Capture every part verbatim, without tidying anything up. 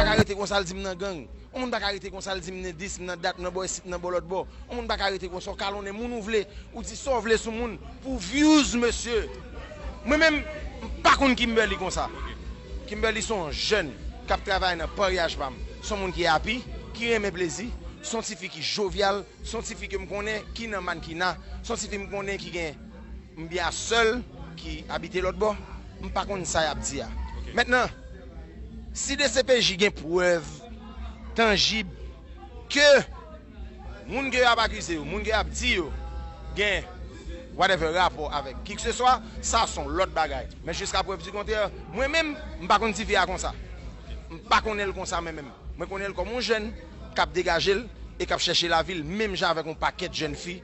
ka rete konsa, l di m nan gang. Yon moun pa ka rete konsa, l di m nan dis, m nan dat, m nan bò isit, m nan bò lòt bò. Yon moun pa ka rete konsa, w kalonnen moun ou vle, ou di sa w vle sou moun pou views, mesye. Mwen menm, m pa konn Kimberly konsa. Kimberly se yon jèn k ap travay nan paryaj pa m. Se yon moun ki happy, ki renmen plezi, se yon tifi ki jovyal, se yon tifi ke m konnen ki nan mannkina, se yon tifi m konnen ki gen m byen a sèl ki abite lòt bò, m pa konn sa y ap di a. Mentnan, si D C P J gen prèv tanjib ke moun ke y ap akize yo, moun ke y ap di yo gen whatever rapò avèk kikseswa, sa se yon lòt bagay. Men jiska prèv di kontrè, mwen menm, m pa konn tifi a konsa. M pa konnen l konsa mwen menm. Mwen konnen l kòm yon jèn k ap degaje l e k ap chèche lavi l menm jan avèk yon pakèt jèn fi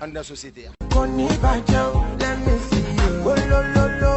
anndan sosyete a. Money bad yo, let me see you. Oh, lo, lo, lo,